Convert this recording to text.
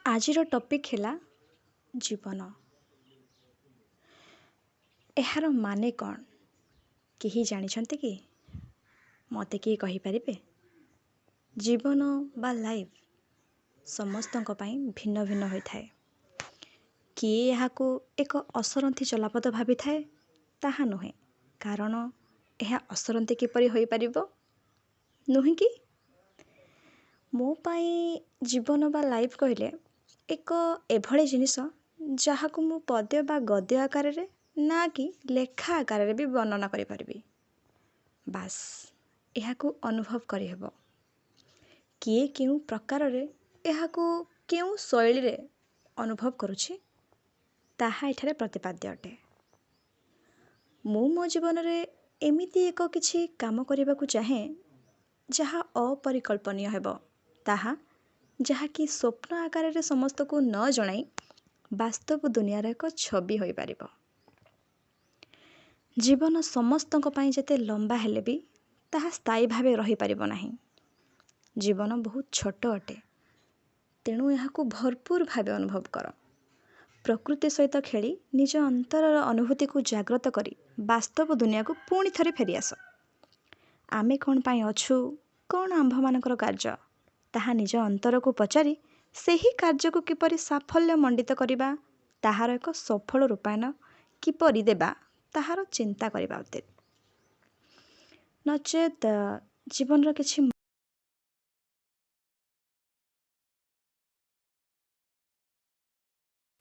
ଆଜିର ଟପିକ୍ ହେଲା ଜୀବନ। ଏହାର ମାନେ କ'ଣ କେହି ଜାଣିଛନ୍ତି କି? ମୋତେ କିଏ କହିପାରିବେ? ଜୀବନ ବା ଲାଇଫ୍ ସମସ୍ତଙ୍କ ପାଇଁ ଭିନ୍ନ ଭିନ୍ନ ହୋଇଥାଏ। କିଏ ଏହାକୁ ଏକ ଅସରନ୍ତି ଚଲାପଥ ଭାବିଥାଏ, ତାହା ନୁହେଁ। କାରଣ ଏହା ଅସରନ୍ତି କିପରି ହୋଇପାରିବ, ନୁହେଁ କି? ମୋ ପାଇଁ ଜୀବନ ବା ଲାଇଫ୍ କହିଲେ ଏକ ଏଭଳି ଜିନିଷ ଯାହାକୁ ମୁଁ ପଦ୍ୟ ବା ଗଦ୍ୟ ଆକାରରେ ନା କି ଲେଖା ଆକାରରେ ବି ବର୍ଣ୍ଣନା କରିପାରିବି। ବାସ୍, ଏହାକୁ ଅନୁଭବ କରିହେବ। କିଏ କେଉଁ ପ୍ରକାରରେ ଏହାକୁ କେଉଁ ଶୈଳୀରେ ଅନୁଭବ କରୁଛି, ତାହା ଏଠାରେ ପ୍ରତିପାଦ୍ୟ ଅଟେ। ମୁଁ ମୋ ଜୀବନରେ ଏମିତି ଏକ କିଛି କାମ କରିବାକୁ ଚାହେଁ ଯାହା ଅପରିକଳ୍ପନୀୟ ହେବ, ତାହା ଯାହାକି ସ୍ୱପ୍ନ ଆକାରରେ ସମସ୍ତଙ୍କୁ ନ ଜଣାଇ ବାସ୍ତବ ଦୁନିଆର ଏକ ଛବି ହୋଇପାରିବ। ଜୀବନ ସମସ୍ତଙ୍କ ପାଇଁ ଯେତେ ଲମ୍ବା ହେଲେ ବି ତାହା ସ୍ଥାୟୀ ଭାବେ ରହିପାରିବ ନାହିଁ। ଜୀବନ ବହୁତ ଛୋଟ ଅଟେ, ତେଣୁ ଏହାକୁ ଭରପୁର ଭାବେ ଅନୁଭବ କର। ପ୍ରକୃତି ସହିତ ଖେଳି ନିଜ ଅନ୍ତରର ଅନୁଭୂତିକୁ ଜାଗ୍ରତ କରି ବାସ୍ତବ ଦୁନିଆକୁ ପୁଣି ଥରେ ଫେରିଆସ। ଆମେ କ'ଣ ପାଇଁ ଅଛୁ, କ'ଣ ଆମ୍ଭମାନଙ୍କର କାର୍ଯ୍ୟ, ତାହା ନିଜ ଅନ୍ତରକୁ ପଚାରି ସେହି କାର୍ଯ୍ୟକୁ କିପରି ସାଫଲ୍ୟ ମଣ୍ଡିତ କରିବା, ତାହାର ଏକ ସଫଳ ରୂପାୟନ କିପରି ଦେବା, ତାହାର ଚିନ୍ତା କରିବା ଉଚିତ। ନଚେତ୍ ଜୀବନର କିଛି